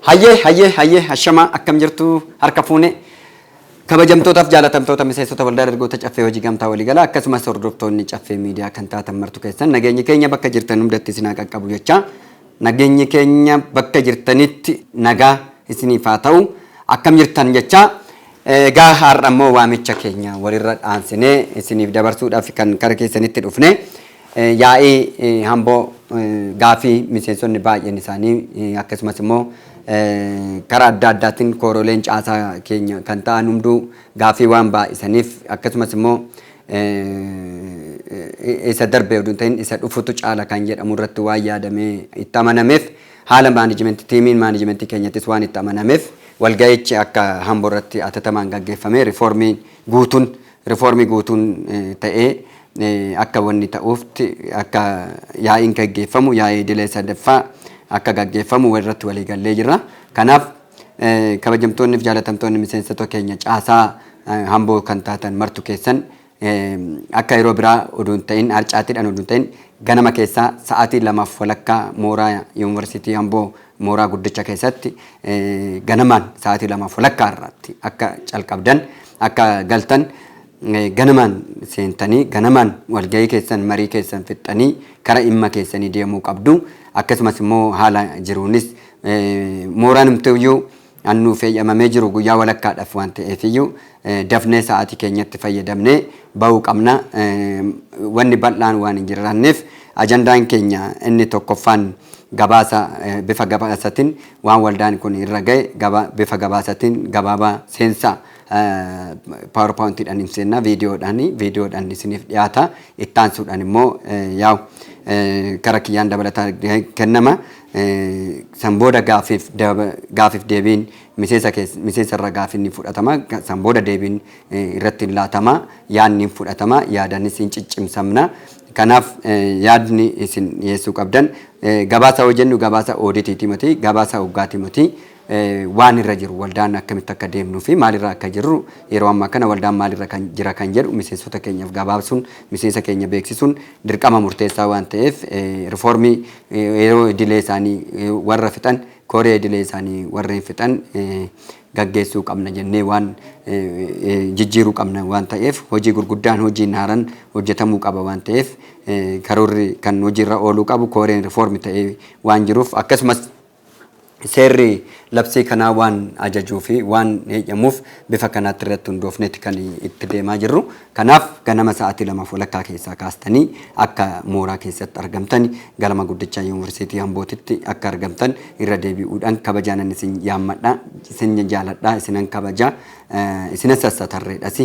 Hayyee, hayyee, hayyee, ashamaa, akkam jirtu? Harka fuune, kabajamtootaaf jaalatamtoota miseensota Waldaa Dargaggoota Caffee Hojii Gamtaa Waliigalaa, akkasumas hordoftoonni Caffee Miidiyaa kan taatan martu keessan, nageenyi keenya bakka jirtan hundatti isin haa qaqqabu jechaa, nageenyi keenya bakka jirtanitti nagaa isiniif haa ta'u, akkam jirtan jechaa, egaa har'a immoo waamicha keenya walirra dhaansinee isiniif dabarsuudhaaf kan kara keessanitti dhufne, yaa'ii Hamboo gaafii miseensonni baay'een isaanii, akkasumas immoo karaa adda addaatiin kooroleen caasaa keenya kan ta'an hunduu gaafii waan baay'isaniif, akkasumas immoo isa darbe oduu hin ta'in isa dhufutu caala kan jedhamu irratti waan yaadamee itti amanameef, haala management teamiin managementii keenyattis waan itti amanameef, walga'ichi akka Hamboo irratti atatamaan gaggeeffame, riifoormii guutuun ta'ee akka wanni ta'uufti, akka yaa'iin gaggeeffamu, yaa'ii idilee sadaffaa akka gaggeeffamu irratti waliigallee jirra. Kanaaf kabajamtoonni fi jaalatamtoonni miseensota keenya caasaa Hamboo kan taatan martu keessan, akka yeroo biraa oduu hin ta'in, harcaatiidhaan oduu hin ta'in, ganama keessaa sa'aatii 2:30 mooraa Yuunivarsiitii Hamboo mooraa guddicha keessatti ganamaan sa'aatii 2:30 irratti akka calqabdan, akka galtan, ganamaan seentanii, ganamaan walgahii keessan, marii keessan fixxanii kara dhimma keessanii deemuu qabdu. Akkasumas immoo haala jiruunis mooraan humtiyyuu annuuf eeyyamamee jiru guyyaa walakkaadhaaf waan ta'eef iyyuu, dafnee sa'aatii keenyatti fayyadamnee bahuu qabna. Wanni bal'aan waan hin jiraanneef, ajandaan keenya inni tokkoffaan gabaasa, bifa gabaasatiin waan waldaan kun irra ga'e bifa gabaasatiin gabaabaa seensa PowerPointiidhaan hin seenna, viidiyoodhaan isiniif dhiyaata. Ittaansuudhaan immoo yaa'u kara kiyyaan dabalataa kennama. San booda gaafiif deebiin miseensa irra gaafiin ni fudhatama. San booda deebiin irratti hin laatama. Yaadni hin fudhatama. Yaadanis hin ciccimsamna. Kanaaf yaadni isin dhiyeessuu qabdan, gabaasa hoo jennu gabaasa ooditiiti miti, gabaasa hoggaati miti. Waan irra jiru, waldaan akkamitti akka deemnuu fi maalirra akka jirru, yeroo ammaa kana waldaan maalirra kan jira kan jedhu miseensota keenyaaf gabaabsuun, miseensa keenya beeksisuun dirqama murteessaa waan ta'eef, rifoormii yeroo idilee isaanii warra fixan, koree idilee isaanii warreen fixan gaggeessuu qabna jennee, waan jijjiiruu qabna waan ta'eef, hojii gurguddaan, hojiin haaraan hojjetamuu qaba waan ta'eef, karoorri kan hojiirra ooluu qabu koreen rifoormi ta'ee waan jiruuf, akkasumas seerri labsii kanaa waan ajajuu fi waan eeyyamuuf, bifa kanaatti irratti hundoofneeti kan itti deemaa jirru. Kanaaf ganama sa'aatii 2:30 keessaa kaastanii akka mooraa keessatti argamtan, galma guddicha Yuunivarsiitii Hambootitti akka argamtan irra deebi'uudhaan kabajaanan isin yaammadha. Isin jaaladha, isinan kabaja, isinan sassatarreedhas.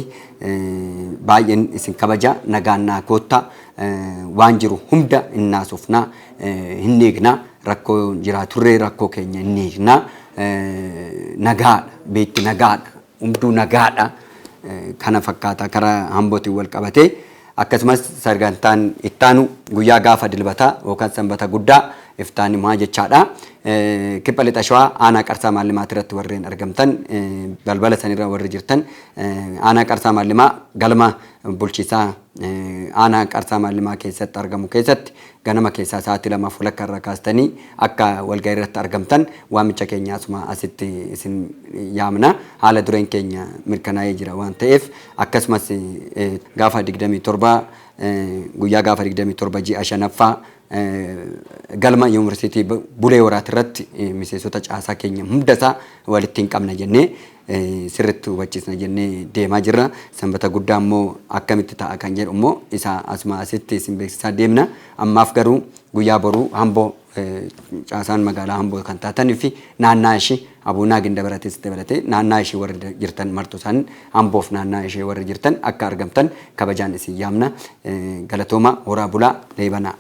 Baay'een isin kabaja, nagaan naa koottaa, waan jiru hunda hin naasofnaa, hin eegnaa, rakkoo jiraaturree rakkoo keenya hin eegnaa. Nagaadha, beekti, nagaadha, hunduu nagaadha. Kana fakkaata karaa Hambootiin wal qabatee. Akkasumas sagantaan ittaanu guyyaa gaafa Dilbataa yookaan Sanbata guddaa iftaan himaa jechaadha. Kibba Lixa Shawaa aanaa Qarsaa Maallimaati irratti warreen argamtan, balbala sanirra warri jirtan, aanaa Qarsaa Maallimaa galma bulchiisaa aanaa Qarsaa Maallimaa keessatti argamu keessatti ganama keessaa sa'aatii 2:30 irraa kaastanii akka walgahii irratti argamtan waamicha keenya asuma asitti isin yaamna. Haala dureen keenya mirkanaa'ee jira waan ta'eef, akkasumas gaafa 27, guyyaa gaafa 27 ji'a shanaffaa galma Yuunivarsiitii Bulee Horaati irratti miseensota caasaa keenya hundasaa walitti hin qabna jennee, sirriitti hubachiisna jennee deemaa jirra. Sanbata guddaa immoo akkamitti ta'a kan jedhu immoo isa asuma asitti isin beeksisaa deemna. Ammaaf garuu guyyaa boruu Hamboo, caasaan magaalaa Hamboo kan taatanii fi naannaa ishii, Abuunaa Gindabaratis dabalatee, naannaa ishii warri jirtan martu isaan, Hamboof naannaa ishee warri jirtan akka argamtan kabajaan isin yaamna. Galatooma, horaa bulaa, leebanaa.